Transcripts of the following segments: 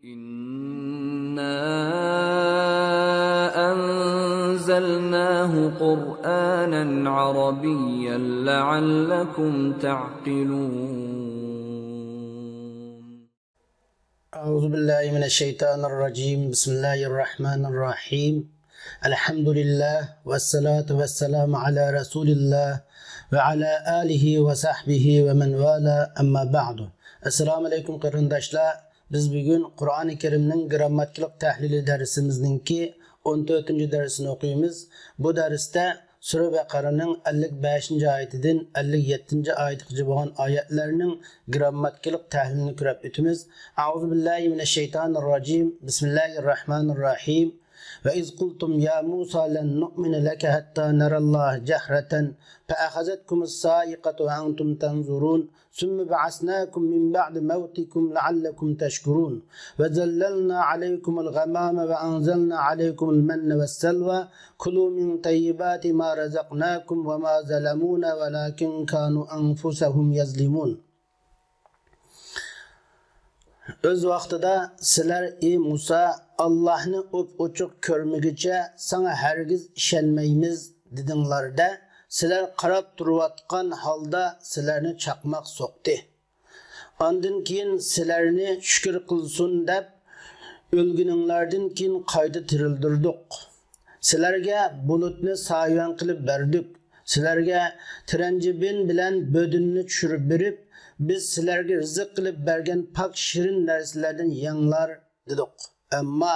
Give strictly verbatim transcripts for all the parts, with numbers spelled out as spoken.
إنا أنزلناه قرآنا عربيا لعلكم تعقلون. أعوذ بالله من الشيطان الرجيم. بسم الله الرحمن الرحيم. الحمد لله والصلاة والسلام على رسول الله وعلى آله وصحبه ومن والاه، أما بعد. السلام عليكم قېرىنداشلار. بىز بۈگۈن قۇرئانى كەرىمنىڭ گىرامماتىكىلىق تەھلىلى دەرسىمىزنىڭكى ئون تۆتىنچى دەرسىنى ئوقۇيمىز. بۇ دەرستە سۈرە بەقەرىنىڭ ئەللىك بەشىنچى ئايىتىدىن ئەللىك يەتتىنچى ئايىتىغىچە بولغان ئايەتلەرنىڭ گىرامماتىكىلىق تەھلىلىنى كۆرۈپ ئۆتىمىز. أعوذ بالله من الشيطان الرجيم. بسم الله الرحمن الرحيم. وإذ قلتم يا موسى لن نؤمن لك حتى نرى الله جهرة فأخذتكم الصاعقة وأنتم تنظرون. ثم بعثناكم من بعد موتكم لعلكم تشكرون. وظللنا عليكم الغمام وأنزلنا عليكم المن والسلوى. كلوا من طيبات ما رزقناكم وما ظلمونا ولكن كانوا أنفسهم يظلمون. ئۆز ۋاقتىدا سىلەر، ئى مۇسا، ئاللاھنى ئوپئوچۇق كۆرمىگۈچە ساڭا ھەرگىز ئىشەنمەيمىز دېدىڭلار-دە، سىلەر قاراپ تۇرۇۋاتقان ھالدا سىلەرنى چاقماق سوقتى. ئاندىن كېيىن سىلەرنى شۈكۈر قىلسۇن دەپ، ئۆلگىنىڭلاردىن كېيىن قايتا تىرىلدۈردۇق. سىلەرگە بۇلۇتنى سايىۋەن قىلىپ بەردۇق. سىلەرگە تىرەنجىبىن بىلەن بۆدۈننى چۈشۈرۈپ بېرىپ، بىز سىلەرگە رىزىق قىلىپ بەرگەن پاك شېرىن نەرسىلەردىن يەڭلار، دېدۇق. ئەمما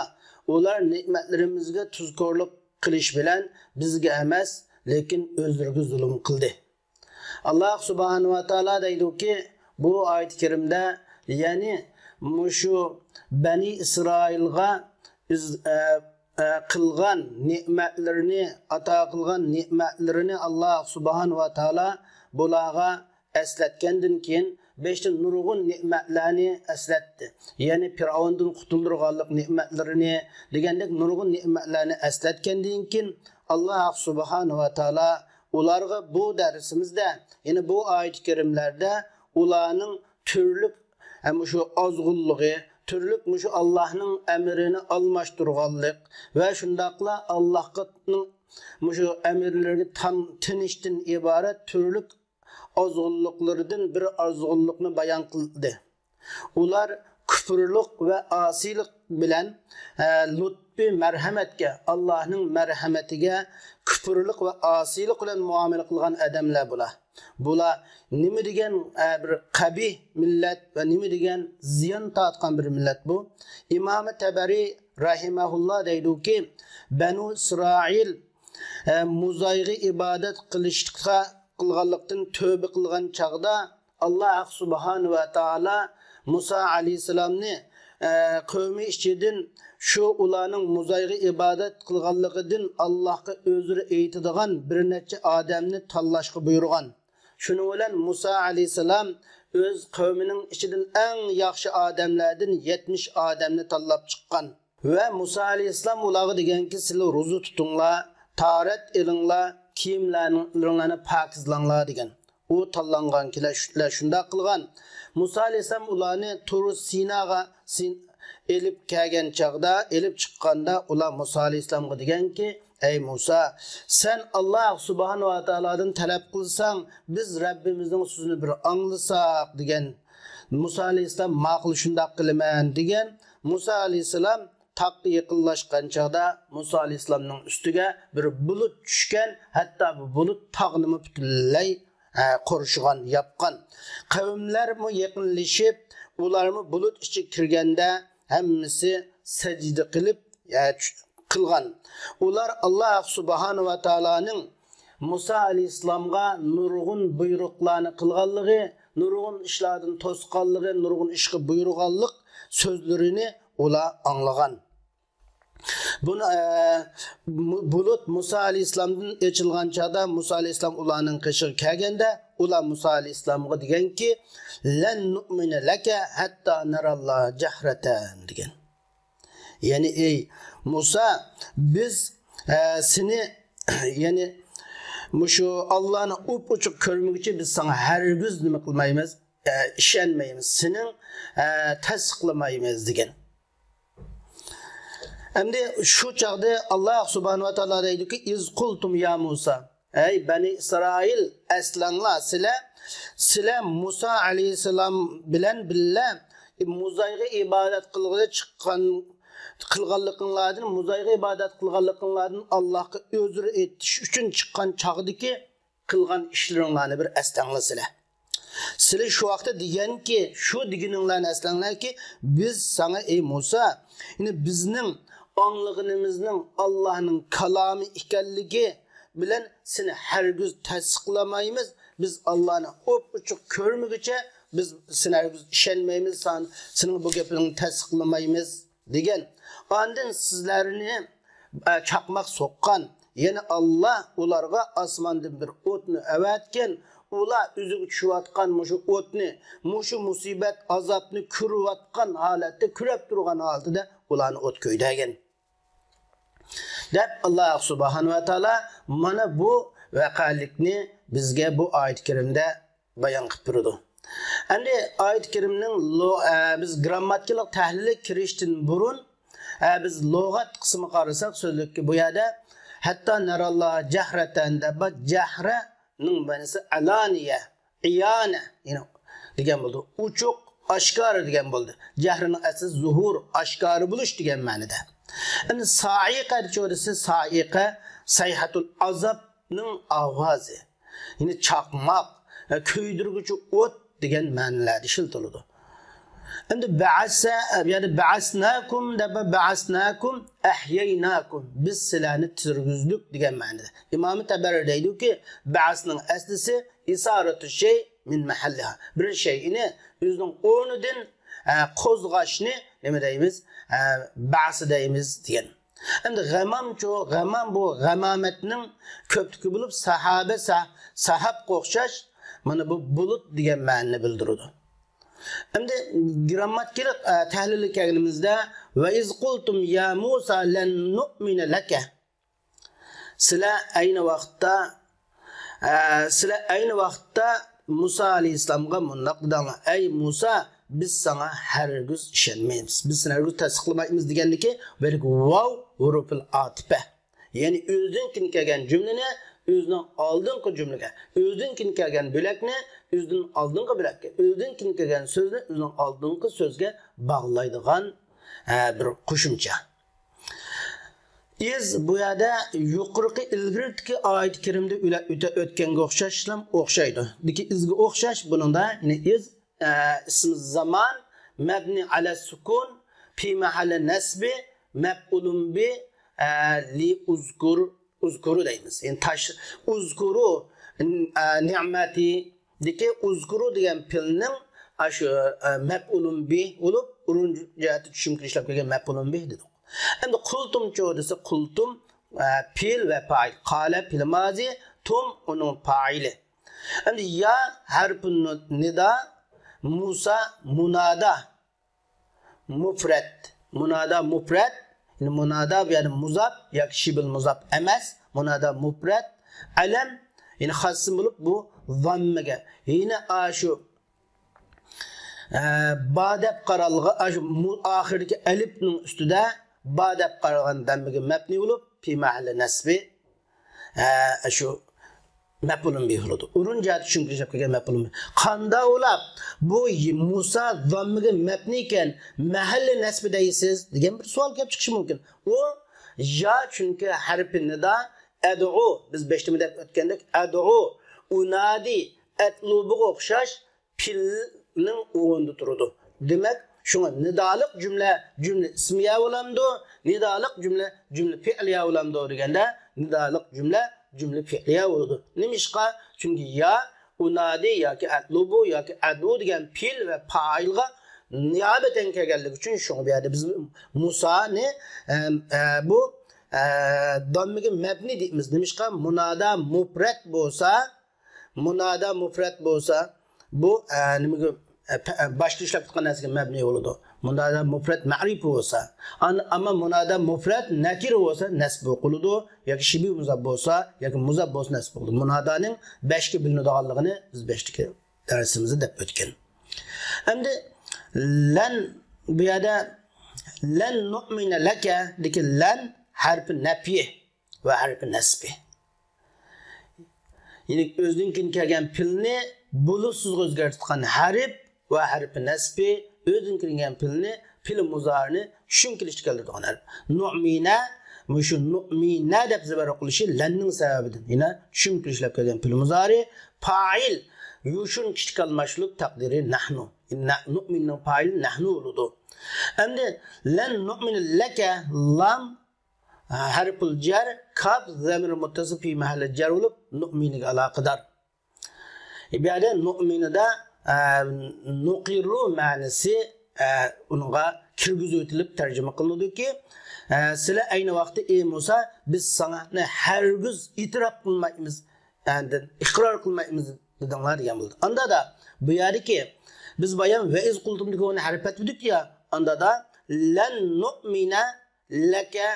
ئۇلار نېمەتلىرىمىزگە تۇزكورلۇق قىلىش بىلەن بىزگە ئەمەس، لېكىن ئۆزلىرىگە زۇلۇم قىلدى. ئاللاھ سۇبھانەھۇ ۋە تائالا دەيدۇكى، بۇ ئايەت كەرىمدە، يەنى مۇشۇ بەنى ئىسرائىلغا ئىز-، ئە، ئە، قىلغان نېمەتلىرىنى، ئاتا قىلغان نېمەتلىرىنى ئاللاھ سۇبھانەھۇ ۋە تائالا بۇلارغا ئەسلەتكەندىن كېيىن، بېشىدا نۇرغۇن نېمەتلەرنى ئەسلەتتى. يەنى پىرئەۋندىن قۇتۇلدۇرغانلىق نېمەتلىرىنى دېگەندەك نۇرغۇن نېمەتلەرنى ئەسلەتكەندىن كېيىن، ئاللاھ سۇبھانەھۇ ۋە تائالا ئۇلارغا بۇ دەرسىمىزدە، يەنى بۇ ئايەت كەرىملەردە ئۇلارنىڭ تۈرلۈك، ھە، مۇشۇ ئازغۇنلۇقى، تۈرلۈك مۇشۇ ئاللاھنىڭ ئەمرىنى ئالماشتۇرغانلىق ۋە شۇنداقلا ئاللاھنىڭ مۇشۇ ئەمرلىرىگە تام-، تىنىشتىن ئىبارەت تۈرلۈك ئازغۇنلۇقلىرىدىن بىر ئازغۇنلۇقنى بايان قىلدى. ئۇلار كۇپۇرلۇق ۋە ئاسىيلىق بىلەن، ئە، لۇتپى مەرھەمەتكە، ئاللاھنىڭ مەرھەمىتىگە كۇپۇرلۇق ۋە ئاسىيلىق بىلەن مۇئامىلە قىلغان ئادەملەر بۇلار. بۇلار نېمە دېگەن، ئە، بىر قەبىھ مىللەت ۋە نېمە دېگەن زىيان تارتقان بىر مىللەت بۇ. ئىمامى تەبەرى رەھىمەھۇللا دەيدۇكى، بەنۇ ئىسرائىل، ئە، مۇزايغا ئىبادەت قىلىشقا قىلغانلىقتىن تۆبە قىلغان چاغدا، ئاللاھ سۇبھانەھۇ ۋە تائالا مۇسا ئەلەيھىسسالامنى، ئە، قەۋمى ئىچىدىن شۇ ئۇلارنىڭ مۇزايغا ئىبادەت قىلغانلىقىدىن ئاللاھقا ئۆزرە ئېيتىدىغان بىر نەچچە ئادەمنى تاللاشقا بۇيرۇغان. شۇنىڭ بىلەن مۇسا ئەلەيھىسسالام ئۆز قەۋمىنىڭ ئىچىدىن ئەڭ ياخشى ئادەملەردىن يەتمىش ئادەمنى تاللاپ چىققان. ۋە مۇسا ئەلەيھىسسالام ئۇلارغا دېگەنكى، سىلەر روزا تۇتۇڭلار، تاھارەت ئېلىڭلار، كىيىملەرنى پاكىزلاڭلار دېگەن. ئۇ تاللانغان كىشىلەر شۇنداق قىلغان. مۇسا ئەلەيھىسسالام ئۇلارنى تۇر سىناغا سىن-، ئېلىپ كەلگەن چاغدا، ئېلىپ چىققاندا ئۇلار مۇسا ئەلەيھىسسالامغا دېگەنكى، ئەي مۇسا، سەن ئاللاھ سۇبھانەھۇ ۋە تائالادىن تەلەپ قىلساڭ، بىز رەببىمىزنىڭ سۆزىنى بىر ئاڭلىساق دېگەن. مۇسا ئەلەيھىسسالام ماقۇل، شۇنداق قىلىمەن دېگەن. مۇسا ئەلەيھىسسالام تاغقا يېقىنلاشقان چاغدا مۇسا ئەلەيھىسسالامنىڭ ئۈستىگە بىر بۇلۇت چۈشكەن، ھەتتا بۇ بۇلۇت تاغنىمۇ پۈتۈنلەي، ئە، قورشىغان، ياپقان. قەۋملەرمۇ يېقىنلىشىپ، ئۇلارمۇ بۇلۇت ئىچىگە كىرگەندە ھەممىسى سەجدە قىلىپ، ئە، چۈ-، قىلغان. ئۇلار ئاللاھ سۇبھانەھۇ ۋە تائالانىڭ مۇسا ئەلەيھىسسالامغا نۇرغۇن بۇيرۇقلارنى قىلغانلىقى، نۇرغۇن ئىشلاردىن توسقانلىقى، نۇرغۇن ئىشقا بۇيرۇغانلىق سۆزلىرىنى ئۇلار ئاڭلىغان. بۇنى، ئە، مۇ-، بۇلۇت مۇسا ئەلەيھىسسالامدىن ئېچىلغان چاغدا مۇسا ئەلەيھىسسالام ئۇلارنىڭ قېشىغا كەلگەندە، ئۇلار مۇسا ئەلەيھىسسالامغا دېگەنكى، لەن نۇئمىنە لەكە ھەتتا نەراللاھە جەھرەتەن دېگەن. يەنى، ئەي مۇسا، بىز، ئە، سېنى، يەنى مۇشۇ ئاللانى ئوپئوچۇق كۆرمىگۈچە بىز ساڭا ھەرگىز نېمە قىلمايمىز، ئە، ئىشەنمەيمىز، سېنىڭ، ئە، تەستىقلىمايمىز دېگەن. ئەمدى شۇ چاغدا ئاللاھ سۇبھانەھۇ ۋە تائالا دەيدۇكى، «ئىز قۇلتۇم يا مۇسا»، ئەي بەنى ئىسرائىل، ئەسلەڭلار سىلەر، سىلەر مۇسا ئەلەيھىسسالام بىلەن بىللە مۇزايغا ئىبادەت قىلغىلى چىققان، قىلغانلىقىڭلاردىن، مۇزايغا ئىبادەت قىلغانلىقىڭلاردىن ئاللاھقا ئۆزرە ئېيتىش ئۈچۈن چىققان چاغدىكى قىلغان ئىشلىرىڭلارنى بىر ئەسلەڭلار سىلەر. سىلەر شۇ ۋاقىتتا دېگەنكى، شۇ دېگىنىڭلارنى ئەسلەڭلاركى، بىز ساڭا، ئەي مۇسا، يەنى بىزنىڭ ئاڭلىغىنىمىزنىڭ ئاللاھنىڭ كالامى ئىكەنلىكى بىلەن سېنى ھەرگىز تەستىقلىمايمىز. بىز ئاللاھنى ئوپئوچۇق كۆرمىگۈچە بىز سېنى ھەرگىز ئىشەنمەيمىز، سان-، سېنىڭ بۇ گېپىڭنى تەستىقلىمايمىز، دېگەن. ئاندىن سىزلەرنى، ئە، چاقماق سوققان، يەنى ئاللاھ ئۇلارغا ئاسماندىن بىر ئوتنى ئەۋەتكەن، ئۇلار ئۆزىگە چۈشۈۋاتقان مۇشۇ ئوتنى، مۇشۇ مۇسىبەت، ئازابنى كۆرۈۋاتقان ھالەتتە، كۆرۈپ تۇرغان ھالىتىدە ئۇلارنى ئوت كۆيدۈرگەن، دەپ، ئاللاھ سۇبھانەھۇ ۋە تائالا مانا بۇ ۋەقەلىكنى بىزگە بۇ ئايەت كەرىمدە بايان قىلىپ بېرىدۇ. ئەمدى ئايەت كەرىمنىڭ لۇ-، ئە، بىز گىرامماتىكىلىق تەھلىلگە كىرىشتىن بۇرۇن، ئە، بىز لۇغەت قىسمىغا قارىساق، سۆزلۈككە بۇ يەردە «ھەتتا نەراللاھە جەھرەتەن» دەپ بار، جەھرەنىڭ مەنىسى ئەلانىيە، ئىيانە، يەنى دېگەن بولىدۇ. ئوچۇق، ئاشكارا دېگەن بولىدۇ. جەھرىنىڭ ئەسلى زۇھۇر، ئاشكارا بولۇش دېگەن مەنىدە. ئەمدى سائىقە دېسە، سائىقە سەيھەتۇل ئازابنىڭ ئاۋازى. يەنى چاقماق، كۆيدۈرگۈچى ئوت دېگەن مەنىلەردە ئىشلىتىلىدۇ. ئەمدى بەئەسە، يەنى بەئەسناكۇم دەپ، بەئەسناكۇم ئەھيەيناكۇم، بىز سىلەرنى تىرگۈزدۇق دېگەن مەنىدە. ئىمام تەبەرى دەيدۇكى، بەئەسنىڭ ئەسلىسى ئىسارەتۇ شەي مىن مەھەللىھا، بىر شەيئىنى ئۆزىنىڭ ئورنىدىن، ئە، قوزغاشنى نېمە دەيمىز؟ ئە، بەئەس دەيمىز دېگەن. ئەمدى غەمامچۇ؟ غەمام بۇ غەمامەتنىڭ كۆپلۈكى بولۇپ، ساھابە، سا-، ساھابقا ئوخشاش، مانا بۇ بۇلۇت دېگەن مەنىنى بىلدۈرىدۇ. ئەمدى گىرامماتىكىلىق، ئە، تەھلىلگە كەلگىنىمىزدە، «ۋە ئىز قۇلتۇم يا مۇسا لەن نۇئمىنە لەكە». سىلەر ئەينى ۋاقىتتا، ئە، سىلەر ئەينى ۋاقىتتا مۇسا ئەلەيھىسسالامغا مۇنداق دېدىڭلار، «ئەي مۇسا، بىز ساڭا ھەرگىز ئىشەنمەيمىز، بىز سېنى ھەرگىز تەستىقلىمايمىز» دېگەندىكى بۇ يەردىكى ۋاۋ ھۇرۇپۇل ئاتىپە. يەنى ئۆزىدىن كېيىن كەلگەن جۈملىنى ئۆزىنىڭ ئالدىنقى جۈملىگە، ئۆزىدىن كېيىن كەلگەن بۆلەكنى ئۆزىدىن ئالدىنقى بۆلەككە، ئۆزىدىن كېيىن كەلگەن سۆزنى ئۆزىنىڭ ئالدىنقى سۆزگە باغلايدىغان، ئە، بىر قوشۇمچە. ئىز بۇ يەردە يۇقىرىقى ئىلگىرىكى ئايەت كەرىمدە ئۆلە-، ئۆتە-، ئۆتكەنگە ئوخشاشلا ئوخشايدۇ. دىكى ئىزگە ئوخشاش بۇنىڭدا، يەنى ئىز، ئە، ئىسمى زامان، مەبنى ئەلە سۇكۇن، پى مەھەللە نەسبى، مەپئۇلۇن بى، ئە، لى ئۇزكۇر، ئۇزكۇرۇ دەيمىز. يەنى تاش-، ئۇزكۇرۇ، ئە، نىئمەتى، دىكى ئۇزكۇرۇ دېگەن پېئىلنىڭ ئاشۇ، ئە، مەپئۇلۇن بى بولۇپ، ئورۇن جەھەتتە چۈشۈمكە ئىشلەپ كەلگەن مەپئۇلۇن بى دېدۇق. ئەمدى قۇلتۇمچۇ دېسە، قۇلتۇم، ئە، پېئىل ۋە پائىل. قالە پېئىل مازى، تۇم ئۇنىڭ پائىلى. ئەمدى يا ھەرپۇ نۇ-، نىدا، مۇسا مۇنادا. مۇپرەت. مۇنادا مۇپرەت. يەنى مۇنادا، يەنى مۇزاپ ياكى شىبىل مۇزاپ ئەمەس. مۇنادا مۇپرەت. ئەلەم، يەنى خاس ئىسىم بولۇپ، بۇ زاممىگە. يەنى ئاشۇ، ئە، با دەپ قارالغان، ئاشۇ مۇ-، ئاخىرىدىكى ئەلىپنىڭ ئۈستىدە با دەپ قارالغان زاممىگە مەبنى بولۇپ، پى مەھەللە نەسبى. ھە، شۇ مەپئۇلۇن بى بولىدۇ. ئورۇن جەھەتتە چۈشۈمكە ئىشلەپ كەلگەن مەپئۇلۇن بى. قانداق ئۇلار بۇ مۇسا زاممىگە مەبنىكەن، مەھەللە نەسبى دەيسىز دېگەن بىر سوئال كەپ چىقىشى مۇمكىن. ئۇ يا چۈنكى ھەرپى نىدا، ئەدئۇ، بىز بېشىدىمۇ دەپ ئۆتكەندەك، ئەدئۇ، ئۇنادى، ئەتلۇبىغا ئوخشاش پېئىلنىڭ ئورنىدا تۇرىدۇ. دېمەك، شۇڭا نىدالىق جۈملە، جۈملە ئىسمىيە بولامدۇ؟ نىدالىق جۈملە، جۈملە پېئىلىيە بولامدۇ دېگەندە، نىدالىق جۈملە، جۈملە پېئىلىيە بولىدۇ. نېمىشقا؟ چۈنكى يا ئۇنادى ياكى ئەتلۇبۇ ياكى ئەدئۇ دېگەن پېئىل ۋە پائىلغا نىيابەتەن كەلگەنلىكى ئۈچۈن، شۇڭا بۇ يەردە بىز مۇسانى، ئە، ئە، بۇ، ئە، داممىگە مەبنى دەيمىز. نېمىشقا؟ مۇنادا مۇپرەت بولسا، مۇنادا مۇپرەت بولسا، بۇ، ئە، نېمىگە، ئە، پە-، ئە، باشتا ئىشلەپ تۇرغان نەرسىگە مەبنى بولىدۇ. مۇنادا مۇپرەت مەرىپە بولسا، ئان-، ئەمما مۇنادا مۇپرەت نەكىرە بولسا، نەسب قىلىدۇ. ياكى شىبىھ مۇزاپ بولسا، ياكى مۇزاپ بولسا، نەسب قىلىدۇ. مۇنادانىڭ بەشكە بۆلۈنىدىغانلىقىنى بىز بەشتىكى دەرسىمىزدە دەپ ئۆتكەن. ئەمدى لەن بۇ يەردە لەن نۇئمىنە لەكەدىكى لەن ھەرپى نەپيى ۋە ھەرپى نەسبى. يەنى ئۆزىدىن كېيىن كەلگەن پېئىلنى بولۇشسىزغا ئۆزگەرتىدىغان ھەرپ ۋە ھەرپى نەسبى، ئۆزىدىن كېيىن كەلگەن پېئىلنى، پېئىل مۇزارىنى چۈشۈم كېلىشتە كەلتۈرىدىغان ھەرپ. نۇئمىنە، مۇشۇ نۇئمىنە دەپ زېبەر ئوقۇلۇشى لەننىڭ سەۋەبىدىن. يەنە چۈشۈم كېلىشلەپ كەلگەن پېئىل مۇزارى، پائىل يوشۇرۇن كىچىك ئالماشتۇرۇپ تەقدىرى نەھنۇ. نە-، نۇئمىننىڭ پائىلى نەھنۇ بولىدۇ. ئەمدى لەن نۇئمىنە لەكە، لام، ھەرپۇل جەر، كاپ زەمىر مۇتتەسىل پى مەھەللە جەر بولۇپ، نۇئمىنىگە ئالاقىدار. بۇ يەردە نۇئمىنىدا، ئە، نۇقىررۇ مەنىسى، ئە، ئۇنىڭغا كىرگۈزۈۋېتىلىپ تەرجىمە قىلىنىدۇكى، ئە، سىلەر ئەينى ۋاقىتتا، ئى مۇسا، بىز ساڭا ھەرگىز ئېتىراپ قىلمايمىز، ئاندىن ئىقرار قىلمايمىز دېدىڭلار دېگەن بولىدۇ. ئاندا دا بۇ يەردىكى بىز بايام ۋە ئىز قۇلتۇمدىكى ئۇنى ھەرپ ئەتمىدۇق يا، ئاندا دا لەن نۇئمىنە لەكە،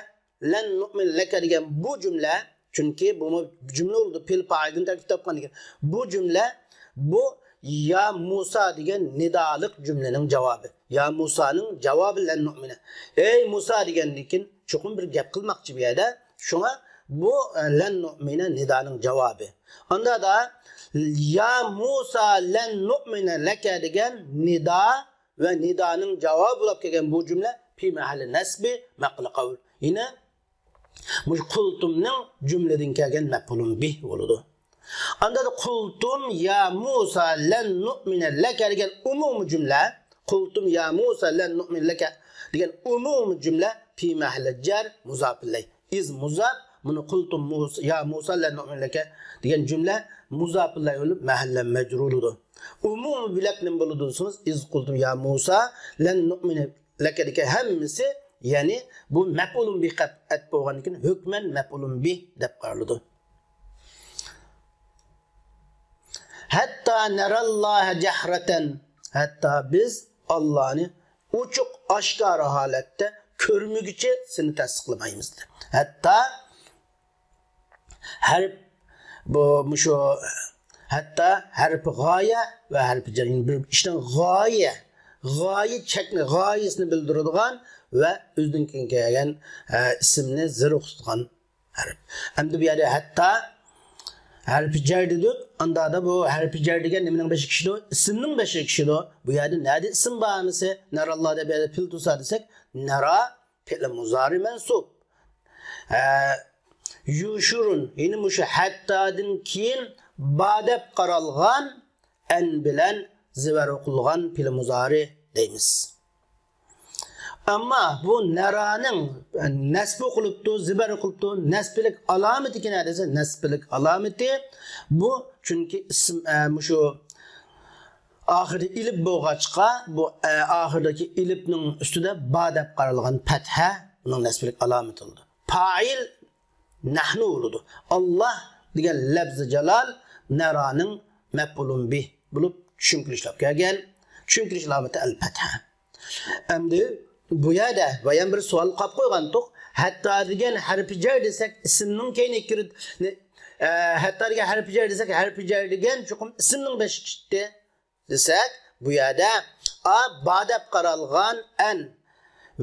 لەن نۇئمىنە لەكە دېگەن بۇ جۈملە، چۈنكى بۇمۇ جۈملە بولىدۇ، پېئىل پائىلدىن تەركىب تاپقان دېگەن. بۇ جۈملە، بۇ يا مۇسا دېگەن نىدالىق جۈملىنىڭ جاۋابى. يا مۇسانىڭ جاۋابى لەن نۇئمىنە. ئەي مۇسا دېگەندىن كېيىن چوقۇم بىر گەپ قىلماقچى بۇ يەردە. شۇڭا بۇ، ئە، لەن نۇئمىنە نىدانىڭ جاۋابى. ئاندا دا يا مۇسا لەن نۇئمىنە لەكە دېگەن نىدا ۋە نىدانىڭ جاۋابى بولۇپ كەلگەن بۇ جۈملە پى مەھەللى نەسبى مەقۇلى قەۋل. يەنە مۇشۇ قۇلتۇمنىڭ جۈملىدىن كەلگەن مەپئۇلۇن بىھ بولىدۇ. ئاندا قۇلتۇم يا مۇسا لەن نۇئمىنە لەكە دېگەن ئومۇمىي جۈملە، قۇلتۇم يا مۇسا لەن نۇئمىنە لەكە دېگەن ئومۇمىي جۈملە پى مەھەللە جەر مۇزاپىلەي. ئىز مۇزاپ، مۇنۇ قۇلتۇم مۇسا، يا مۇسا لەن نۇئمىنە لەكە دېگەن جۈملە مۇزاپىلەي بولۇپ مەھەللە مەجرۇر بولىدۇ. ئومۇمىي بۆلەك نېمە بولىدۇ دېسىڭىز، ئىز قۇلتۇم يا مۇسا لەن نۇئمىنە لەكەدىكى ھەممىسى، يەنى بۇ مەپئۇلۇن بىھ قەتئەت بولغاندىكىن ھۆكمەن مەپئۇلۇن بىھ دەپ قارىلىدۇ. ھەتتا نەراللاھە جەھرەتەن، ھەتتا بىز ئاللانى ئوچۇق ئاشكارا ھالەتتە كۆرمىگۈچە سېنى تەستىقلىمايمىز دېدى. ھەتتا ھەرپ، بۇ، مۇشۇ ھەتتا ھەرپى غايە ۋە ھەرپى جەر، يەنى بىر ئىشنىڭ غايە، غايە چەكنى، غايىسىنى بىلدۈرىدىغان ۋە ئۆزىدىن كېيىن كەلگەن، ئە، ئىسىمنى زېرىقلىتىدىغان ھەرپ. ئەمدى بۇ يەردە ھەتتا ھەرپى جەر دېدۇق. ئاندا دا بۇ ھەرپى جەر دېگەن نېمىنىڭ بېشىغا كىشىدۇ؟ ئىسىمنىڭ بېشىغا كىشىدۇ. بۇ يەردە نەدە ئىسىم بارمىسى؟ نەراللا دەپ يەردە پېئىل تۇرسا دېسەك، نەرا پېئىل مۇزارى مەنسۇب. ئە، يۇشۇرۇن، يەنى مۇشۇ ھەتتادىن كېيىن با دەپ قارالغان ئەن بىلەن زىبەر ئوقۇلغان پېئىل مۇزارى دەيمىز. ئەمما بۇ نەرانىڭ نەسبى ئوقۇلۇپتۇ، زىبەر ئوقۇلۇپتۇ، نەسبىلىك ئالامىتى نەدە دېسە، نەسبىلىك ئالامىتى بۇ، چۈنكى ئىسىم، ئە، مۇشۇ ئاخىرى ئېلىپ بولغاچقا، بۇ، ئە، ئاخىرىدىكى ئېلىپنىڭ ئۈستىدە با دەپ قارالغان پەتھە ئۇنىڭ نەسبىلىك ئالامىتى بولىدۇ. پائىل نەھنۇ بولىدۇ. ئاللا دېگەن لەپزى جالال نەرانىڭ مەپئۇلۇن بىھ بولۇپ چۈشۈم كېلىشلەپ كەلگەن. چۈشۈم كېلىش ئالامىتى ئەل پەتھە. ئەمدى بۇ يەردە بايان بىر سوئال قاپ قويغانتۇق. ھەتتا دېگەن ھەرپى جەر دېسەك، ئىسىمنىڭ كەينىگە كىرىدۇ. ئە، ھەتتا دېگەن ھەرپى جەر دېسەك، ھەرپى جەر دېگەن چوقۇم ئىسىمنىڭ بېشىغا چىقتى دېسەك، بۇ يەردە ئا، با دەپ قارالغان ئەن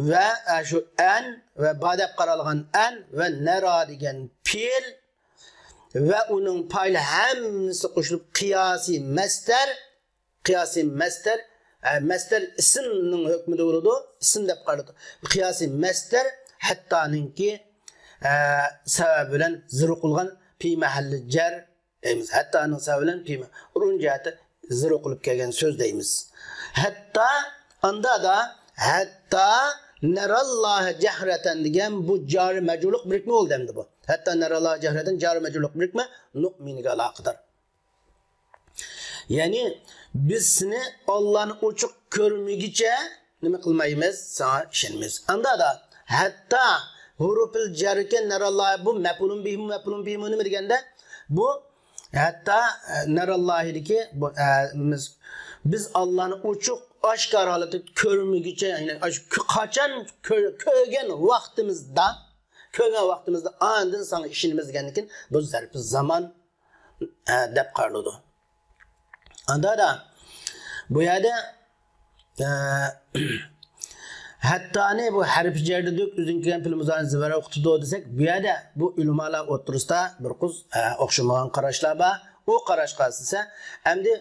ۋە، ئە، شۇ ئەن ۋە با دەپ قارالغان ئەن ۋە نەرا دېگەن پېئىل ۋە ئۇنىڭ پائىلى ھەممىسى قوشۇلۇپ قىياسىي مەستەر، قىياسىي مەستەر، ئە، مەستەر ئىسىمنىڭ ھۆكمىدە بولىدۇ، ئىسىم دەپ قارىلىدۇ. قىياسىي مەستەر ھەتتانىڭكى، ئە، سەۋەبى بىلەن زىرۇ قىلغان پى مەھەللى جەر دەيمىز. ھەتتانىڭ سەۋەبى بىلەن پى مە-، ئورۇن جەھەتتە زىرۇ قىلىپ كەلگەن سۆز دەيمىز. ھەتتا ئاندا دا ھەتتا نەراللاھە جەھرەتەن دېگەن بۇ جارى مەجرۇرلۇق بىرىكمە بولدى ئەمدى بۇ. ھەتتا نەراللاھە جەھرەتەن جارى مەجرۇرلۇق بىرىكمە نۇئمىنىگە ئالاقىدار. يەنى بىز سېنى ئاللانى ئوچۇق كۆرمىگۈچە نېمە قىلمايمىز؟ ساڭا ئىشەنمەيمىز. ئاندا دا ھەتتا ھۇرۇپىل جەركەن نەراللاھى، بۇ مەپئۇلۇن بىھىمۇ، مەپئۇلۇن بىھىمۇ نېمە دېگەندە، بۇ ھەتتا، ئە، نەراللاھىدىكى بۇ، ئە، بىز، بىز ئاللانى ئوچۇق ئاشكارا ھالەتتە كۆرمىگۈچە، يەنى ئاشۇ كۆ-، قاچان كۆ-، كۆرگەن ۋاقتىمىزدا، كۆرگەن ۋاقتىمىزدا ئاندىن ساڭا ئىشىنىمىز دېگەندىن كېيىن بۇ زەرپى زامان، ئە، دەپ قارىلىدۇ. ئاندا دا بۇ يەردە، ئە، ھەتتانى بۇ ھەرپى جەردىدۇك ئۆزىگە كەلگەن پېئىل مۇزارىنى زىبەرە ئوقۇتىدۇ دېسەك، بۇ يەردە بۇ ئۆلىمالار ئوتتۇرىسىدا بىر قىز، ئە، ئوخشىمىغان قاراشلار بار. ئۇ قاراشقا ئاساسەن، ئەمدى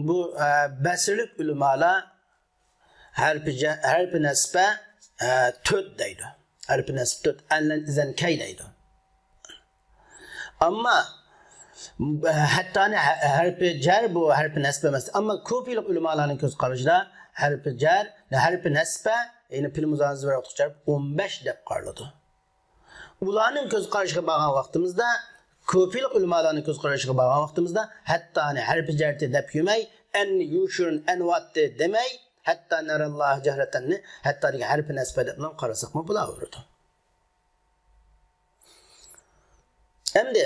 بۇ، ئە، بەسرىلىك ئۆلىمالار ھەرپى جە-، ھەرپى نەسبە، ئە، تۆت دەيدۇ. ھەرپى نەسبە تۆت، ئەنلەن ئىزەن كەي دەيدۇ. ئەمما، ھەتتانى ھە-، ھەرپى جەر بۇ ھەرپى نەسبە ئەمەس. ئەمما كۇفىلىق ئۆلىمالارنىڭ كۆز قارىشىدا ھەرپى جەر، ھەرپى نەسبە، يەنى پېئىل مۇزارىنى زىبەرە ئوقۇتقۇچە ھەرپ ئون بەش دەپ قارىلىدۇ. ئۇلارنىڭ كۆز قارىشىغا بارغان ۋاقتىمىزدا، كۇفىلىق ئۆلىمالارنىڭ كۆز قارىشىغا بارغان ۋاقتىمىزدا، ھەتتانى ھەرپى جەرتى دەپ يۈرمەي، ئەننى يۇشىرۇن ئەنۋاتتى دېمەي، ھەتتا نەراللاھە جەھرەتەننى ھەتتا دېگەن ھەرپى نەسبە دەپلا قارىساقمۇ بولاۋېرىدۇ. ئەمدى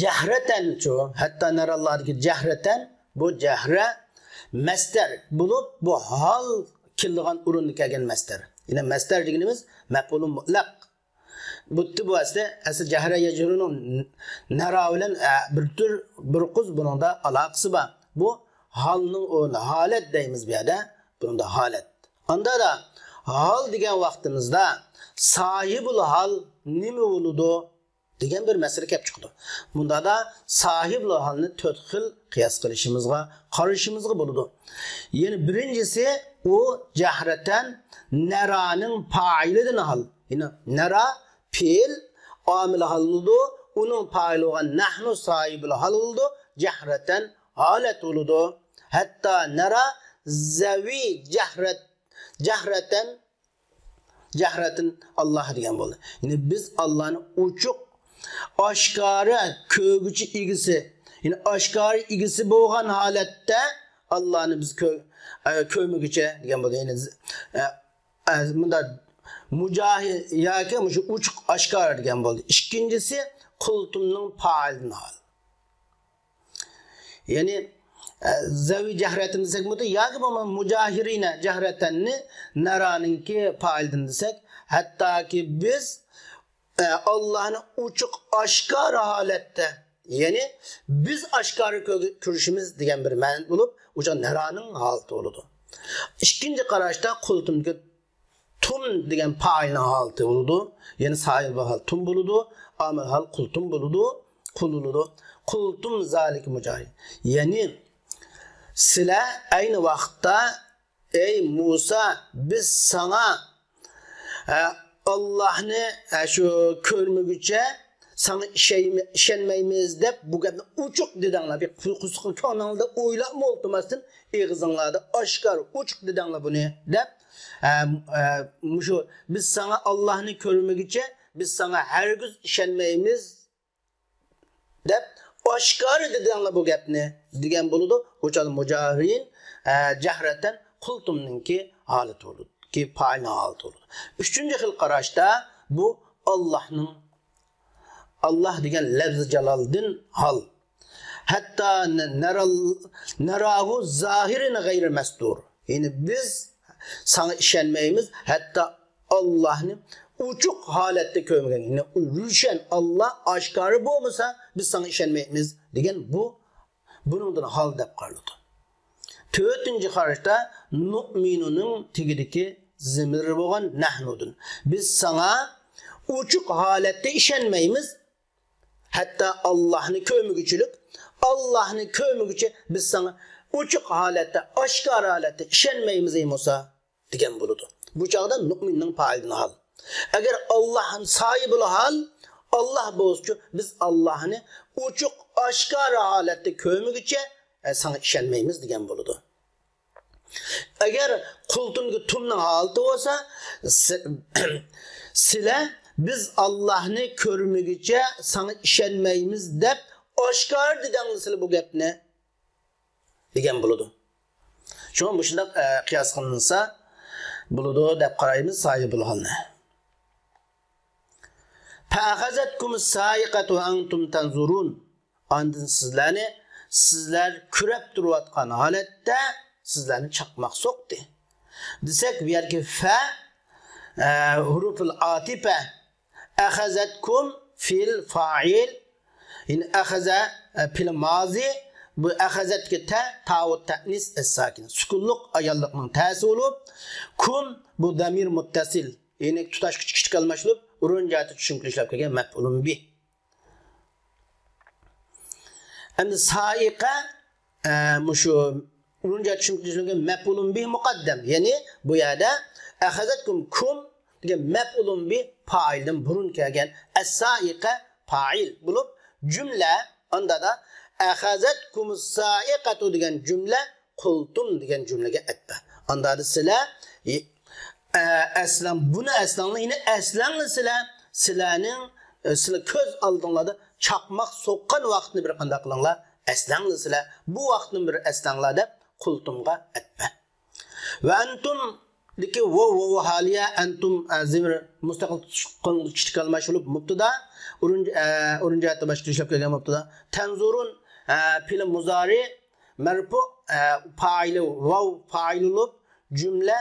جەھرەتەنچۇ، ھەتتا نەراللاھدىكى جەھرەتەن، بۇ جەھرە مەستەر بولۇپ، بۇ ھال كېلىدىغان ئورۇندا كەلگەن مەستەر. يەنى مەستەر دېگىنىمىز مەپئۇلۇن مۇتلەق. بۇتتى بۇ ئەسلى، ئەسلى جەھرە يەجھۇرۇنىڭ نەرا بىلەن، ئە، بىر تۈر، بىر قىز بۇنىڭدا ئالاقىسى بار. بۇ ھالنىڭ ئورنى، ھالەت دەيمىز بۇ يەردە. بۇنىڭدا ھالەت. ئاندا دا ھال دېگەن ۋاقتىمىزدا ساھىبۇل ھال نېمە بولىدۇ دېگەن بىر مەسىلە كەپ چىقىدۇ. بۇندا دا ساھىبۇل ھالنى تۆت خىل قىياس قىلىشىمىزغا، قارىشىمىزغا بولىدۇ. يەنى بىرىنچىسى، ئۇ جەھرەتەن نەرانىڭ پائىلىدىن ھال. يەنى نەرا پېئىل، ئامىل ھال بولىدۇ. ئۇنىڭ پائىلى بولغان نەھنۇ ساھىبۇل ھال بولىدۇ. جەھرەتەن ھالەت بولىدۇ. ھەتتا نەرا زەۋى جەھرەت، جەھرەتەن، جەھرەتەن ئاللاھ دېگەن بولدى. يەنى بىز ئاللاھنى ئوچۇق، ئاشكارا كۆرگۈچى ئىگىسى، يەنى ئاشكارا ئىگىسى بولغان ھالەتتە ئاللاھنى بىز كۆ-، ئە، كۆرمىگۈچە دېگەن بولدى. يەنى، ئە، ئە، مۇنداق مۇجاھىر ياكى مۇشۇ ئوچۇق ئاشكارا دېگەن بولدى. ئىككىنچىسى قۇلتۇمنىڭ پائىلىدىن ھال. يەنى، ئە، زەۋى جەھرەتەن دېسەك بولىدۇ، ياكى بولمىسا مۇجاھىرىنە جەھرەتەننى نەرانىڭكى پائىلىدىن دېسەك، ھەتتاكى بىز، ئە، ئاللاھنى ئوچۇق ئاشكارا ھالەتتە، يەنى بىز ئاشكارا كۆ-، كۆرۈشىمىز دېگەن بىر مەنە بولۇپ، ئۇ چاغ نەرانىڭ ھالىتى بولىدۇ. ئىككىنچى قاراشتا قۇلتۇمدىكى تۇم دېگەن پائىلنىڭ ھالىتى بولىدۇ. يەنى ساھىبۇل ھال تۇم بولىدۇ. ئامىل ھال قۇلتۇم بولىدۇ. قۇل بولىدۇ. قۇلتۇم زالىكە مۇجاھىر. يەنى سىلەر ئەينى ۋاقىتتا، ئەي مۇسا، بىز ساڭا، ھە، ئاللاھنى، ھە، شۇ كۆرمىگۈچە ساڭا ئىشەيمە-، ئىشەنمەيمىز دەپ بۇ گەپنى ئوچۇق دېدىڭلار. بىر قۇ-، قۇسۇقى كۆڭلۈڭلاردا ئويلاپمۇ ئولتۇرماستىن ئېغىزىڭلاردا ئاشكارا ئوچۇق دېدىڭلار بۇنى دەپ، ئە، ئە، مۇشۇ بىز ساڭا ئاللاھنى كۆرمىگۈچە بىز ساڭا ھەرگىز ئىشەنمەيمىز دەپ ئاشكارا دېدىڭلار بۇ گەپنى دېگەن بولىدۇ. ئۇ چاغدا مۇجاھىرىن، ئە، جەھرەتەن قۇلتۇمنىڭكى ھالىتى بولىدۇ. كى پائىلنىڭ ھالىتى بولىدۇ. ئۈچىنچى خىل قاراشتا بۇ ئاللاھنىڭ، ئاللاھ دېگەن لەفزى جالالدىن ھال. ھەتتا نەرال-، نەراھۇ زاھىرىن غەيرى مەستۇر. يەنى بىز ساڭا ئىشەنمەيمىز، ھەتتا ئاللاھنى ئوچۇق ھالەتتە كۆرمىگەن. يەنى روشەن ئاللاھ ئاشكارا بولمىسا، بىز ساڭا ئىشەنمەيمىز دېگەن بۇ، بۇنىڭدىن ھال دەپ قارىلىدۇ. تۆتىنچى قاراشتا نۇئمىنۇنىڭ تېگىدىكى زېمىرى بولغان نەھنۇدىن. بىز ساڭا ئوچۇق ھالەتتە ئىشەنمەيمىز. ھەتتا ئاللاھنى كۆرمىگۈچىلىك، ئاللاھنى كۆرمىگۈچە بىز ساڭا ئوچۇق ھالەتتە، ئاشكارا ھالەتتە ئىشەنمەيمىز، ئەي مۇسا، دېگەن بولىدۇ. بۇ چاغدا نۇئمىننىڭ پائىلىدىن ھال. ئەگەر ئاللاھ ساھىبىل ھال، ئاللاھ بولسىچۇ، بىز ئاللاھنى ئوچۇق، ئاشكارا ھالەتتە كۆرمىگۈچە، ئە، ساڭا ئىشەنمەيمىز دېگەن بولىدۇ. ئەگەر قۇلتۇمدىكى تۇمنىڭ ھالىتى بولسا، سى-، سىلەر بىز ئاللاھنى كۆرمىگۈچە ساڭا ئىشەنمەيمىز دەپ ئاشكارا دېدىڭلار سىلەر بۇ گەپنى دېگەن بولىدۇ. شۇڭا مۇشۇنداق، ئە، قىياس قىلىنسا بولىدۇ دەپ قارايمىز ساھىبۇل ھالنى. فأخذتكم الصاعقة وأنتم تنظرون. ئاندىن سىزلەرنى، سىزلەر كۆرۈپ تۇرۇۋاتقان ھالەتتە سىزلەرنى چاقماق سوقتى. دېسەك، بۇ يەردىكى فە، ئە، ھۇرۇفۇل ئاتىپە، ئەخەزەتكۇم فىل فائىل، يەنى ئەخەزە، ئە، پېئىل مازى، بۇ ئەخەزەتتىكى تە، تاۋۇ تەئنىس ئەسساكىن، سۈكۈنلۈق ئاياللىقنىڭ تەسى بولۇپ، كۇم بۇ زامىر مۇتتەسىل، يەنى تۇتاشقۇچە كىچىك ئالماشتۇرۇپ، ئورۇن جەھەتتە چۈشۈملۈك ئىشلەپ كەلگەن مەپئۇلۇن بىھ. ئەمدى سائىقە، ئە، مۇشۇ ئورۇن جەھەتتە چۈشۈملۈك ئىشلەپ كەلگەن مەپئۇلۇن بىھ مۇقەددەم، يەنى بۇ يەردە ئەخەزەتكۇم، كۇم دېگەن مەپئۇلۇن بىھ پائىلدىن بۇرۇن كەلگەن، ئەسسائىقە پائىل بولۇپ، جۈملە ئاندا دا ئەخەزەتكۇمۇس سائىقەتۇ دېگەن جۈملە قۇلتۇم دېگەن جۈملىگە ئەتپە. ئاندا دا سىلە، ئە، ئەسلەڭ، بۇنى ئەسلەڭلار، يەنى ئەسلەڭلار سىلە، سىلەنىڭ، ئە، سىلە كۆز ئالدىڭلاردا چاقماق سوققان ۋاقىتنى بىر قانداق قىلىڭلار، ئەسلەڭلار سىلە، بۇ ۋاقىتنى بىر ئەسلەڭلار دەپ قۇلتۇمغا ئەتپە. ۋە ئەنتۇمدىكى ۋاۋ، ۋاۋ ھالىيە، ئەنتۇم، ئە، زىمىر مۇستەقىل تۇتۇش قىلىنغۇچە كىچىك ئالماشتۇرۇلۇپ مۇبتىدا، ئورۇن، ئە، ئورۇن جەھەتتە باشقا ئىشلەپ كەلگەن مۇبتىدا. تەنزۇرۇن، ئە، پېئىل مۇزارى، مەرپۇ، ئە، پائىلى ۋاۋ پائىل بولۇپ، جۈملە،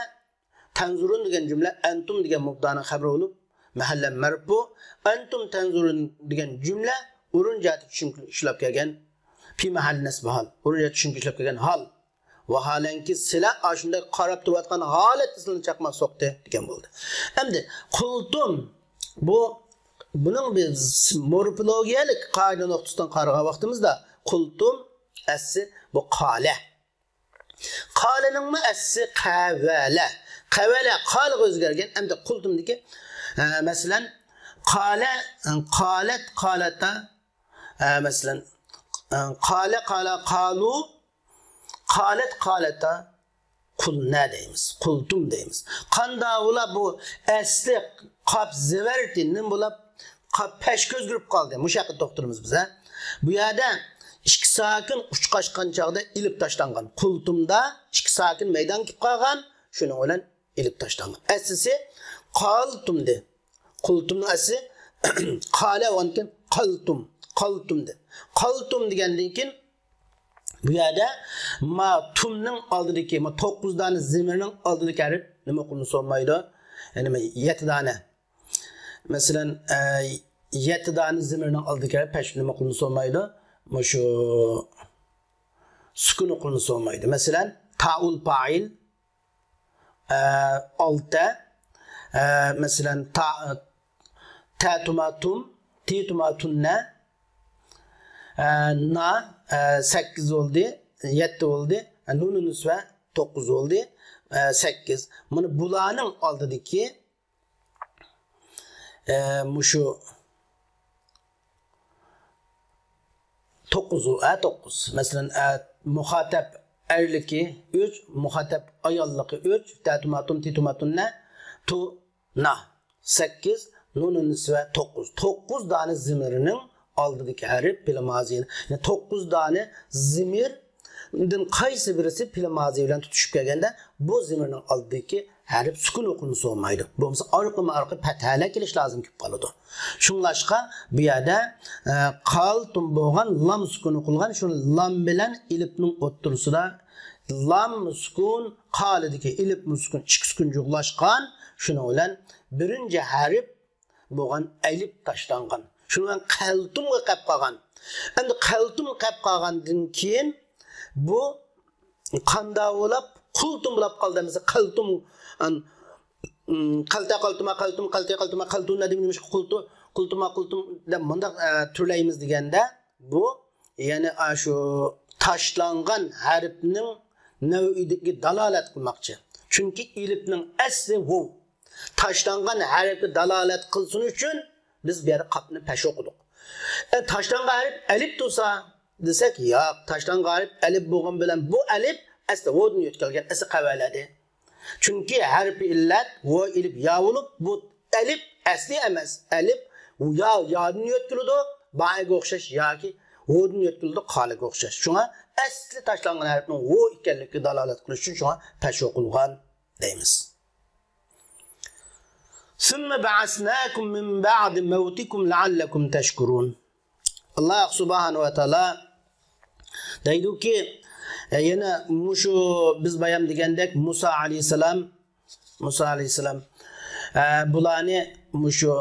تەنزۇرۇن دېگەن جۈملە ئەنتۇم دېگەن مۇبتادانىڭ خەبىرى بولۇپ، مەھەللە مەرپۇ، ئەنتۇم تەنزۇرۇن دېگەن جۈملە ئورۇن جەھەتتە چۈشۈملۈك ئىشلەپ كەلگەن، پى مەھەللى نەسب ھال، ئورۇن جەھەتتە چۈشۈملۈك ئىشلەپ كەلگەن ھال. ۋاھالەنكى، سىلە ئاشۇنداق قاراپ تۇرۇۋاتقان ھالەتتە سىلىنى چاقماق سوقتى دېگەن بولدى. ئەمدى قۇلتۇم، بۇ، بۇنىڭ بىز مورفولوگىيەلىك قائىدە نۇقتىسىدىن قارىغان ۋاقتىمىزدا قۇلتۇم ئەسلى بۇ قالە. قالىنىڭمۇ ئەسلى قەۋەلە. قەۋەلە قالىغا ئۆزگەرگەن. ئەمدى قۇلتۇمدىكى، ئە، مەسىلەن، قالە، قالەت، قالەتا، ئە، مەسىلەن، ئە، قالە، قالا، قالۇ، قالەت، قالەتا، قۇلنە دەيمىز، قۇلتۇم دەيمىز. قانداق بولا بۇ ئەسلى قاپ زېۋەرتىندىن بولاپ قاپ پەشكە ئۆزگىرىپ قالدى. مۇشۇ ھەققىدە توختىلىمىز بىز، ھە. بۇ يەردە ئىككى ساكىن ئۇچقاشقان چاغدا ئېلىپ تاشلانغان. قۇلتۇمدا ئىككى ساكىن مەيدانغا كېلىپ قالغان، شۇنىڭ بىلەن ئېلىپ تاشلانغان. ئەسلىسى قالتۇمدى. قۇلتۇمنىڭ ئەسلى قالە، ئاندىن كېيىن قالتۇم. قالتۇمدى. قالتۇم دېگەندىن كېيىن بۇ يەردە ما تۇمنىڭ ئالدىدىكى، ما توققۇز دانە زېمىرنىڭ ئالدىدىكى ھەرپ نېمە قىلىنسا بولمايدۇ؟ يەنى ما يەتتە دانە. مەسىلەن، ئە، يەتتە دانە زېمىرنىڭ ئالدىدىكى ھەرپ پەش نېمە قىلىنسا بولمايدۇ؟ مۇشۇ سۈكۈن قىلىنسا بولمايدۇ. مەسىلەن، تائۇل پائىل، ئە، ئالتە، ئە، مەسىلەن، تا، تە تۇما تۇم، تى تۇما تۇننە، ئە، نا، ئە، سەككىز بولدى، يەتتە بولدى، ئە، نۇنۇ نىسۋە توققۇز بولدى، ئە، سەككىز. مانا بۇلارنىڭ ئالدىدىكى، ئە، مۇشۇ توققۇز، ئە، توققۇز. مەسىلەن، ئە، مۇخاتەپ ئەرلىكى ئۈچ، مۇخاتەپ ئاياللىقى ئۈچ، تە تۇما تۇم، تى تۇما تۇننە، تۇ، نا، سەككىز، نۇنۇ نىسۋە توققۇز. توققۇز دانە زېمىرنىڭ ئالدىدىكى ھەرپ پېئىل مازى. يەنى توققۇز دانە زېمىردىن قايسى بىرسى پېئىل مازى بىلەن تۇتىشىپ كەلگەندە، بۇ زېمىرنىڭ ئالدىدىكى ھەرپ سۈكۈن ئوقۇلمىسا بولمايدۇ. بولمىسا ئارقىمۇ ئارقا پەتھەلەر كېلىش لازىم كېلىپ قالىدۇ. شۇڭلاشقا بۇ يەردە، ئە، قالتۇم بولغان لام سۈكۈن ئوقۇلغان، شۇ لام بىلەن ئېلىپنىڭ ئوتتۇرىسىدا لام سۈكۈن، قالىدىكى ئېلىپ سۈكۈن، ئىككى سۈكۈن جۇغلاشقان، شۇنىڭ بىلەن بىرىنچى ھەرپ بولغان ئەلىپ تاشلانغان. شۇنىڭ بىلەن قەلتۇمغا قەپ قالغان. ئەمدى قەلتۇم قەپ قالغاندىن كېيىن بۇ قاندا بولاپ، قۇلتۇم بولاپ قالدى دېمىسە، قەلتۇم، ئان-، ئىم، قەلتە قەلتۇما قەلتۇم، قەلتى قەلتۇما قەلتۇنە دېمىش، قۇلتۇ، قۇلتۇما قۇلتۇم دەپ مۇنداق، ئە، تۈرلەيمىز دېگەندە، بۇ، يەنى، ئاشۇ تاشلانغان ھەرپنىڭ نەۋئىدىكى دالالەت قىلماقچى. چۈنكى ئېلىپنىڭ ئەسلى ۋوۋ. تاشلانغان ھەرپكە دالالەت قىلسۇن ئۈچۈن بىز بۇ يەردە قاپنى پەش ئوقۇدۇق. ئە، تاشلانغان ھەرپ ئەلىپ تۇرسا دېسەك، ياق، تاشلانغان ھەرپ ئەلىپ بولغان بىلەن بۇ ئەلىپ ئەسلى ۋودىن يۆتكەلگەن، ئەسلى قەۋەلەدى. چۈنكى ھەرپى ئىللەت ۋو ئېلىپ يا بولۇپ، بۇ ئەلىپ ئەسلى ئەمەس. ئەلىپ يا، يادىن يۆتكىلىدۇ، بائىگە ئوخشاش ياكى ۋودىن يۆتكىلىدۇ، قالىگە ئوخشاش. شۇڭا ئەسلى تاشلانغان ھەرپنىڭ ۋو ئىكەنلىكىگە دالالەت قىلىش ئۈچۈن شۇڭا پەش ئوقۇلغان دەيمىز. ثم بعثناكم من بعد موتكم لعلكم تشكرون. ئاللا سۇبھانەھۇ ۋە تائالا دەيدۇكى، ئە، يەنە مۇشۇ بىز بايام دېگەندەك مۇسا ئەلەيھىسسالام، مۇسا ئەلەيھىسسالام، ئە، بۇلارنى مۇشۇ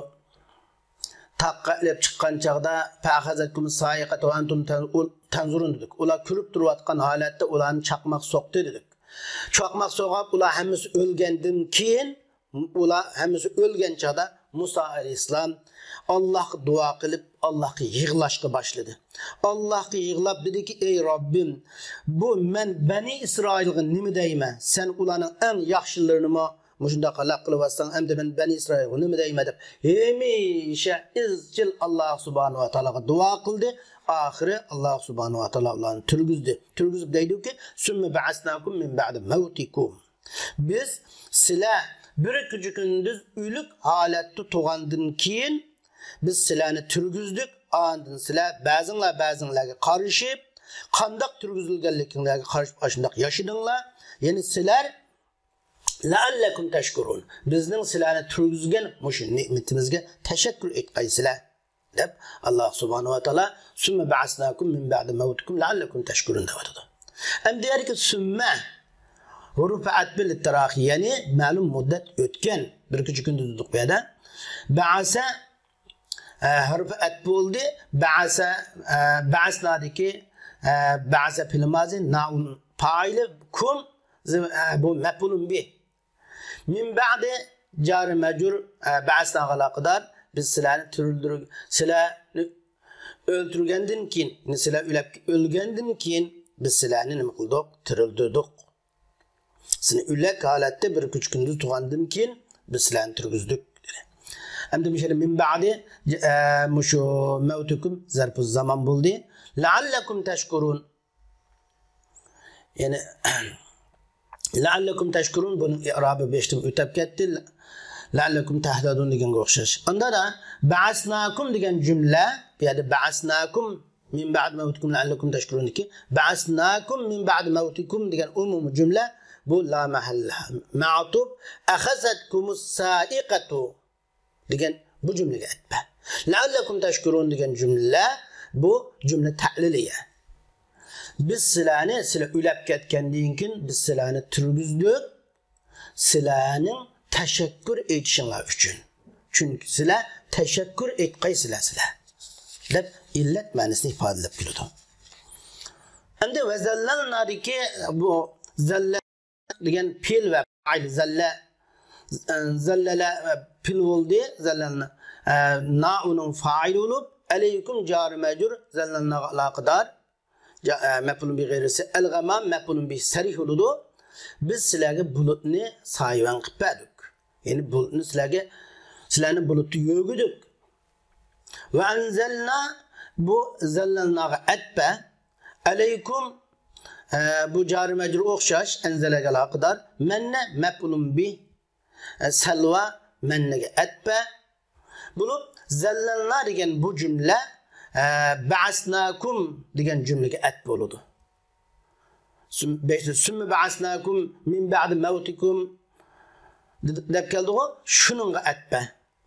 تاغقا ئېلىپ چىققان چاغدا، فأخذتكم الصاعقة وأنتم تنظرون، تنظرون دېدۇق. ئۇلار كۆرۈپ تۇرۇۋاتقان ھالەتتە ئۇلارنى چاقماق سوقتى دېدۇق. چاقماق سوقۇپ، ئۇلار ھەممىسى ئۆلگەندىن كېيىن، ئۇلار ھەممىسى ئۆلگەن چاغدا مۇسا ئەلەيھىسسالام ئاللاھقا دۇئا قىلىپ، ئاللاھقا يىغلاشقا باشلىدى. ئاللاھقا يىغلاپ دېدىكى، ئەي رەببىم، بۇ مەن بەنى ئىسرائىلغا نېمە دەيمەن؟ سەن ئۇلارنىڭ ئەڭ ياخشىلىرىنىمۇ مۇشۇنداق ھالاك قىلىۋاتساڭ، ئەمدى مەن بەنى ئىسرائىلغا نېمە دەيمەن دەپ ھەمىشە ئىزچىل ئاللاھ سۇبھانەھۇ ۋە تائالاغا دۇئا قىلدى. ئاخىرى ئاللاھ سۇبھانەھۇ ۋە تائالا ئۇلارنى تۈرگۈزدى. تۈرگۈزۈپ دەيدۇكى، سۈممە بەئەسناكۇم مىن بەئدى مەۋتىكۇم. بىز سىلەر بىر كېچە كۈندۈز ئۆلۈك ھالەتتە تۇرغاندىن كېيىن، بىز سىلەرنى تۈرگۈزدۇق. ئاندىن سىلەر بەزىڭلار بەزىڭلارغا قارىشىپ، قانداق تۈرگۈزۈلگەنلىكىڭلارغا قارىشىپ، ئاشۇنداق ياشىدىڭلار. يەنى سىلەر لەئەللەكۇم تەشكۇرۇن. بىزنىڭ سىلەرنى تۈرگۈزگەن مۇشۇ نېمىتىمىزگە تەشەككۈر ئېيتقايسىلەر، دەپ ئاللاھ سۇبھانەھۇ ۋە تائالا سۈممە بەئەسناكۇم مىن بەئدى مەۋتىكۇم لەئەللەكۇم تەشكۇرۇن دەۋاتىدۇ. ئەمدى يەردىكى سۈممە ھۇرۇفى ئەتپى لىتتىراخى، يەنى مەلۇم مۇددەت ئۆتكەن، بىر كېچە كۈندۈز دېدۇق بۇ يەردە. بەئەسە ئە، ھەرپى ئەتپ بولدى. بەئەسە، ئە، بەئەسنادىكى، ئە، بەئەسە پېئىل مازى، نائۇن پائىلى، كۇم، زى-، ئە، بۇ مەپئۇلۇن بىھ. مىن بەئدى جارى مەجرۇر، ئە، بەئەسناغا ئالاقىدار. بىز سىلەرنى تىرىلدۈر-، سىلەرنى ئۆلتۈرگەندىن كېيىن، يەنى سىلەر ئۆلەپ، ئۆلگەندىن كېيىن بىز سىلەرنى نېمە قىلدۇق؟ تىرىلدۈردۇق. سىلەرنى ئۆلەك ھالەتتە بىر كېچە كۈندۈز تۇرغاندىن كېيىن بىز سىلەرنى تۇرغۇزدۇق، دېدى. ئەمدى مۇشۇ يەردە مىن بەئدى، ئە، مۇشۇ مەۋتىكۇم زەرپۇ زامان بولدى. لەئەللەكۇم تەشكۇرۇن. يەنى، لەئەللەكۇم تەشكۇرۇن، بۇنىڭ ئىئرابى بېشىدىن ئۆتۈپ كەتتى. لەئەللەكۇم تەھتەدۇن دېگەنگە ئوخشاش. ئاندا دا بەئەسناكۇم دېگەن جۈملە، بۇ يەردە بەئەسناكۇم مىن بەئدى مەۋتىكۇم لەئەللەكۇم تەشكۇرۇندىكى بەئەسناكۇم مىن بەئدى مەۋتىكۇم دېگەن ئومۇمىي جۈملە، بۇ لا مەھەللە لەھا مەئتۇپ، ئەخەزەتكۇمۇس سائىقەتۇ دېگەن بۇ جۈملىگە ئەتپە. لەئەللەكۇم تەشكۇرۇن دېگەن جۈملە، بۇ جۈملە تەئلىلىيە. بىز سىلەرنى، سىلەر ئۆلەپ كەتكەندىن كېيىن بىز سىلەرنى تۈرگۈزدۇق، سىلەرنىڭ تەشەككۈر ئېيتىشىڭلار ئۈچۈن. چۈنكى سىلەر تەشەككۈر ئېيتقايسىلەر سىلەر، دەپ ئىللەت مەنىسىنى ئىپادىلەپ كېلىدۇ. ئەمدى ۋە زەللەلنادىكى بۇ زەللە دېگەن پېئىل ۋە پائىل زەللە، زەللەلە پېئىل بولدى، زەللەلنا، ئە، نا ئۇنىڭ پائىلى بولۇپ، ئەلەيكۇم جارى مەجرۇر زەللەلناغا ئالاقىدار. جا-، ئە، مەپئۇلۇن بىھ غەيرىسى، ئەلغەمام مەپئۇلۇن بىھ سەرىھ بولىدۇ. بىز سىلەرگە بۇلۇتنى سايىۋەن قىلىپ بەردۇق. يەنى بۇلۇتنى سىلەرگە، سىلەرنى بۇلۇتتا يۆگىدۇق. ۋە ئەنزەلنا، بۇ زەللەلناغا ئەتپە. ئەلەيكۇم، ئە، بۇ جارى مەجرۇر ئوخشاش، ئەنزەلەگە ئالاقىدار. مەننە مەپئۇلۇن بىھ، ئە، سەلۋا مەننىگە ئەتپە. بولۇپ، زەللەلنا دېگەن بۇ جۈملە، ئە، بەئەسناكۇم دېگەن جۈملىگە ئەتپە بولىدۇ. سۈم-، بەشتە، سۈممە بەئەسناكۇم مىن بەئدى مەۋتىكۇم دە-، دەپ كەلدىغۇ، شۇنىڭغا ئەتپە.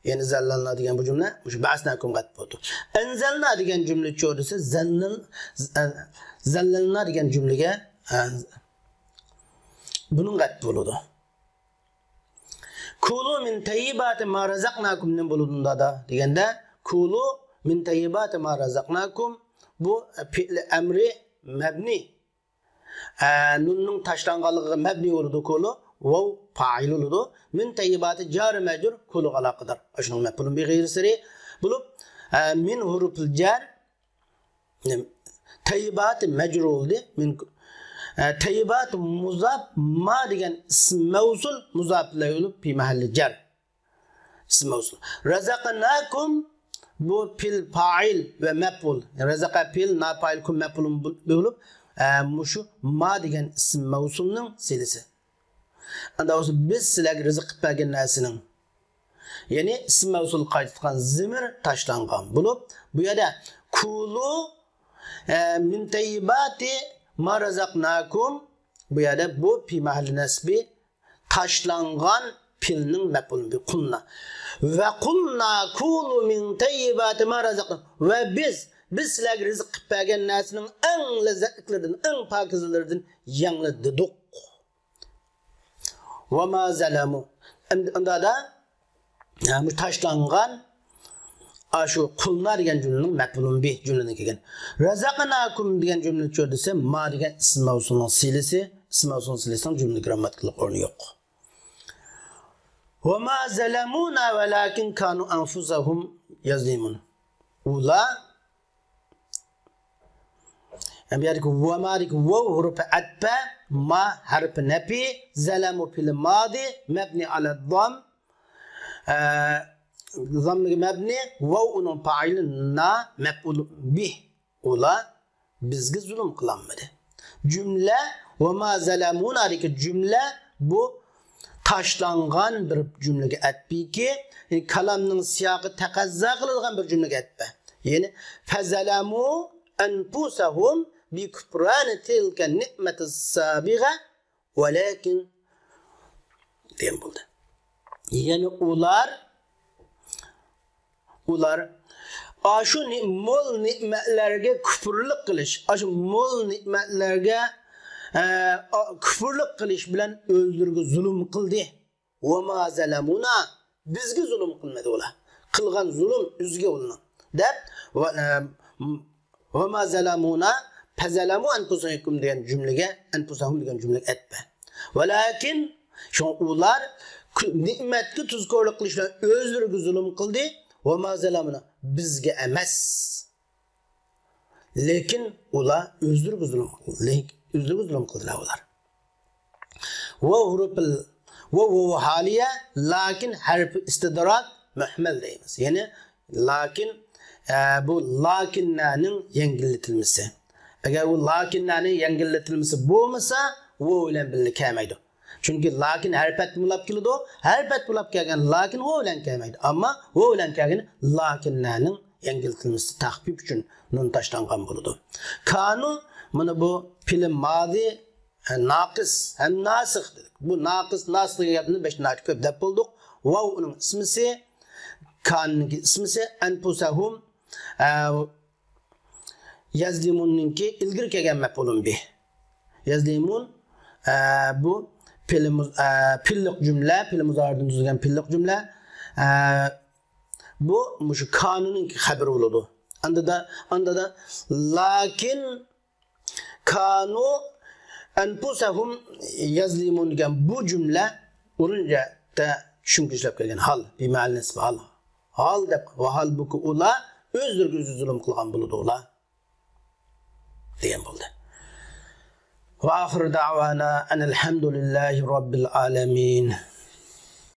يەنى زەللەلنا دېگەن بۇ جۈملە مۇشۇ بەئەسناكۇمغا ئەتپە بولىدۇ. ئەنزەلنا دېگەن جۈملىچۇ دېسە، زەللەل-، ئە، زەللەلنا دېگەن جۈملىگە، ئە، بۇنىڭغا ئەتپە بولىدۇ. كۇلۇ مىن تەييىباتى ما رەزەقناكۇم نېمە بولىدۇ ئۇندا دېگەندە، كۇلۇ مىن تەييىباتى ما رەزەقناكۇم، بۇ پېئىل ئەمرى مەبنى. ئە، نۇننىڭ تاشلانغانلىقىغا مەبنى بولىدۇ كۇلۇ، ۋاۋ پائىل بولىدۇ. مىن تەييىباتى جارى مەجرۇر كۇلۇغا ئالاقىدار. ئاشۇنىڭ مەپئۇلۇن بىھ غەيرىسى بولۇپ، ئە، مىن ھۇرۇپۇل جەر، تەييىباتى مەجرۇر بولدى. مىن، ئە، تەييىباتى مۇزاپ، ما دېگەن ئىسم مەۋسۇل مۇزاپ ئىلەيھى بولۇپ، پى مەھەللى جەر. ئىسم مەۋسۇل. رەزەقناكۇم، بۇ پېئىل پائىل ۋە مەپئۇل. رەزەقە پېئىل، نا پائىل، كۇم مەپئۇلۇن بولۇپ، ئە، مۇشۇ ما دېگەن ئىسم مەۋسۇلنىڭ سىلىسى. ئاندا بولسا بىز سىلەرگە رىزىق قىلىپ بەرگەن نەرسىنىڭ. يەنى ئىسم مەۋسۇل قايتىدىغان زىمىر تاشلانغان بولۇپ، بۇ يەردە كۇلۇ، ئە، مىن تەييىباتى ما رەزەقناكۇم، بۇ يەردە بۇ پى مەھەللى نەسبى تاشلانغان پېئىلنىڭ مەپئۇلى بىھ قۇلنا. ۋە قۇلنا كۇلۇ مىن تەييىباتى ما رەزەقنا. ۋە بىز، بىز سىلەرگە رىزىق قىلىپ بەرگەن نەرسىنىڭ ئەڭ لەززەتلىكلىرىدىن، ئەڭ پاكىزىلىرىدىن يەڭلار دېدۇق. ۋە ما زەلەمۇ. ئەمدى ئۇندا دا، ھە، بۇ تاشلانغان، ئاشۇ قۇلنا دېگەن جۈملىنىڭ مەپئۇلۇن بىھ جۈملىدىن كەلگەن. رەزەقناكۇم دېگەن جۈملىنى چۆرىدىسە، ما دېگەن ئىسىم مەۋسۇلنىڭ سىلىسى، ئىسىم مەۋسۇلنىڭ سىلىسىنىڭ جۈملە گىرامماتىكىلىق ئورنى يوق. ۋەما زەلەمۇنا ۋەلاكىن كانۇ ئەنفۇسەھۇم يەزلىمۇن. ئۇلار، ھەم بۇ يەردىكى ۋەمادىكى ۋاۋ ھۇرۇپى ئەتپە، ما ھەرپى نەپى، زەلەمۇ پېئىلى مادى، مەبنى ئەلە زام، ئە، زاممىگە مەبنى، ۋاۋ ئۇنىڭ پائىلى، نا مەپئۇل بىھ. ئۇلار بىزگە زۇلۇم قىلالمىدى. جۈملە، ۋەما زەلەمۇنادىكى جۈملە بۇ تاشلانغان بىر جۈملىگە ئەتپىكى، يەنى كالامنىڭ سىياقى تەقەززا قىلىدىغان بىر جۈملىگە ئەتپە. يەنى، فەزەلەمۇ ئەنپۇسەھۇم بىكۇپرانى تىلكە نىئمەتى سابىغە ۋەلەكىن دېگەن بولدى. يەنى ئۇلار، ئۇلار ئاشۇ نى-، مول نېمەتلەرگە كۇپۇرلۇق قىلىش، ئاشۇ مول نېمەتلەرگە، ئە، ئا-، كۇپۇرلۇق قىلىش بىلەن ئۆزلىرىگە زۇلۇم قىلدى. ۋەما زەلەمۇنا، بىزگە زۇلۇم قىلمىدى ئۇلار. قىلغان زۇلۇم ئۆزىگە ئۇلارنىڭ. دەپ، ۋە، ئە، ۋەما زەلەمۇنا، فەزەلەمۇ ئەنپۇسەھۇم دېگەن جۈملىگە، ئەنپۇسەھۇم دېگەن جۈملىگە ئەتپە. ۋەلەكىن، شۇڭا ئۇلار كۈ-، نېمەتكە تۇزكورلۇق قىلىش بىلەن ئۆزلىرىگە زۇلۇم قىلدى. ۋەما زەلەمۇنا، بىزگە ئەمەس. لېكىن ئۇلار ئۆزلىرىگە زۇلۇم، لېك-، ئۆزلىرىگە زۇلۇم قىلدىلار ئۇلار. ۋاۋ ھۇرۇپىل، ۋاۋ، ۋاۋ ھالىيە، لەكىن ھەرپى ئىستىدراك مۇھمەل دەيمىز. يەنى لەكىن، ئە، بۇ لەكىننەنىڭ يەڭگىللىتىلمىسى. ئەگەر ئۇ لەكىننەنىڭ يەڭگىللىتىلمىسى بولمىسا، ۋاۋ بىلەن بىللە كەلمەيدۇ. چۈنكى لەكىن ھەرپەت بولاپ كېلىدۇ، ھەرپەت بولاپ كەلگەن لەكىن ۋاۋ بىلەن كەلمەيدۇ. ئەمما ۋاۋ بىلەن كەلگەن لەكىننەنىڭ يەڭگىلتىلمىسى تەخپىپ ئۈچۈن نۇن تاشلانغان بولىدۇ. كانۇ، مانا بۇ پېئىلى مادى، ئە، ناقىس ھەم ناسىخ دېدۇق. بۇ ناقىس، ناسىخ دېگەن گەپنى بەشتىن ئاشۇ كۆپ دەپ بولدۇق. ۋاۋ ئۇنىڭ ئىسمىسى، كاننىڭكى ئىسمىسى، ئەنپۇسەھۇم، ئە، يەزلىمۇننىڭكى ئىلگىرى كەلگەن مەپئۇلۇن بىھ. يەزلىمۇن، ئە، بۇ پېئىلى مۇز-، ئە، پېئىللىق جۈملە، پېئىلى مۇزارىدىن تۈزۈلگەن پېئىللىق جۈملە. ئە، بۇ مۇشۇ كانۇنىڭكى خەبىرى بولىدۇ. ئاندا دا، ئاندا دا، لەكىن كانۇ ئەنپۇسەھۇم يەزلىمۇن دېگەن بۇ جۈملە ئورۇنجا چۈشۈمگە ئىشلەپ كەلگەن ھال، بىمەنە نەسب ھال. ھال دەپ، ۋەھالبۇكى ئۇلار ئۆزلىرىگە ئۆزى زۇلۇم قىلغان بولىدۇ ئۇلار. دېگەن بولدى. ۋە ئاخىر دەۋانا ئەنىل ھەمدۇلىللاھى رەببىل ئالەمىن.